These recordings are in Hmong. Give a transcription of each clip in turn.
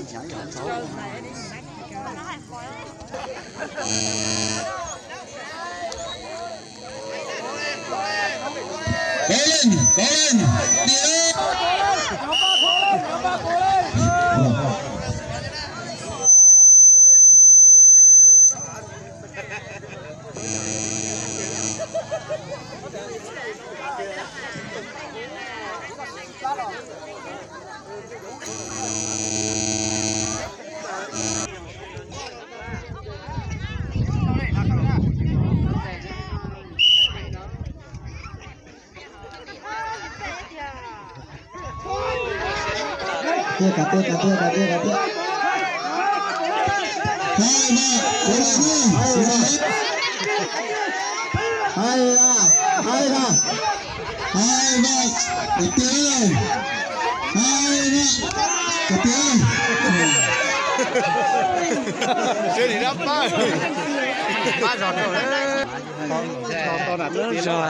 Kov leej, kov leej, tiag. Tiag, tiag, tiag, tiag, tiag, tiag. Hai ba, hai ba, hai ba, hai ba, tiag, hai ba, tiag. Seb nim rab pab, pab zog rau. Zog.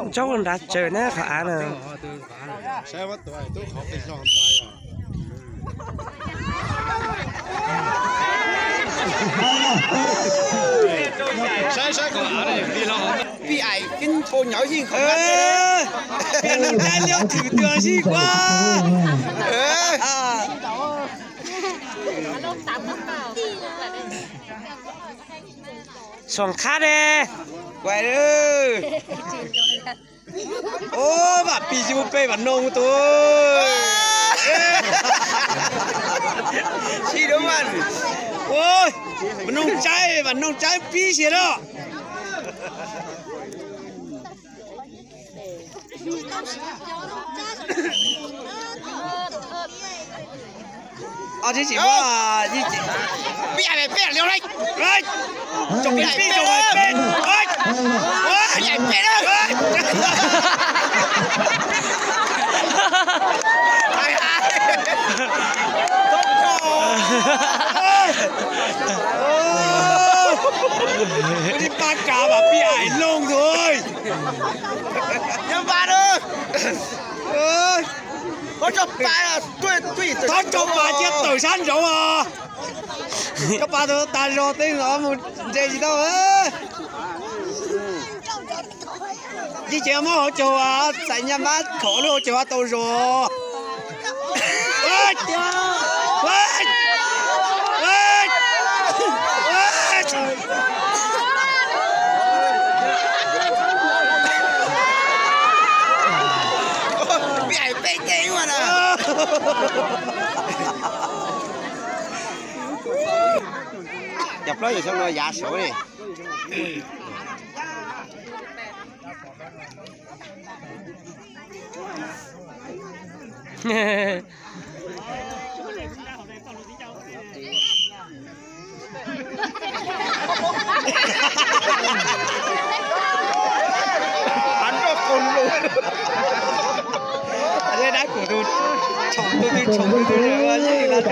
Ntsaub nrad tsawv na qhov av na. Pib ais kib nthau nyob yeej qhov, pib ais nug caib liab thwm twg sib kuab. Xoom qhab ne. Ua, vam pis tsis mus pe vam noog tus. Tsis dua mas. Vam noog tsaib, vam noog tsaib pib siab lawm. Ob tsis muaj, peb peb li, tsoom peb, tsoom peb, peb, peb. Ib pab kav mas pib ais looj tus. Thab tso pas cia tawm sab nraud os. Koj pas tus tag zog tej no mus ntse tsis tau. Ib ces muab hauv caug, txais nyaj mab khov lub hauv caug tau zog. Cov plaub yawg xyoo no yav saud ne. Dab kuv tus tshoom tus twg tshoom tus twg.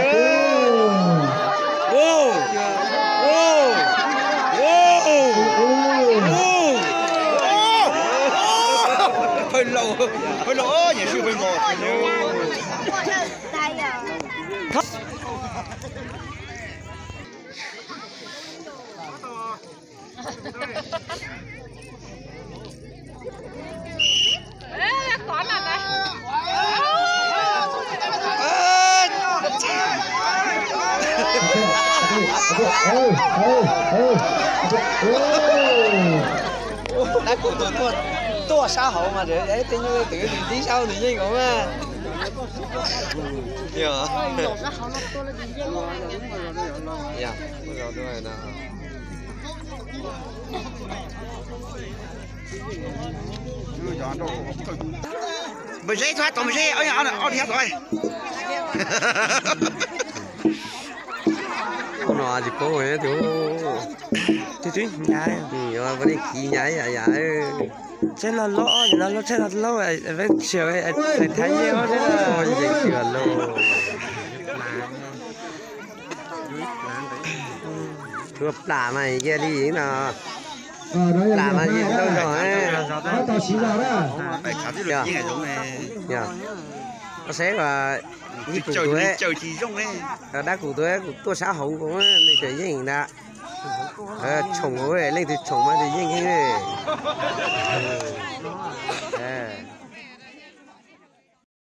Phawj laus, phawj laus, yam swj phawj mos. Dab kuv tus tuaj sab hauv mas tej nyuj twm ntib sab hauv nws yeej nkaus mas. Npawg Zeb txhob tom npawg Zeb, ob niag ob niag tod. Ub no tsis paub tus, twb twb hnyav, yuav ua neej khiv hnyav yam yam. Tsheb no loj, no loj, tsheb no loj, peb tsis thaiv nyiaj os. Tua plam mas cia li no. Lam mas yig tau zog. Yog, koj saib, yig kuv tus, dab kuv tus kuv tuaj sab hauv nkaus, nws tseem yeej ntag. Tshoom, leej twg tshoom mas nws yeej heev.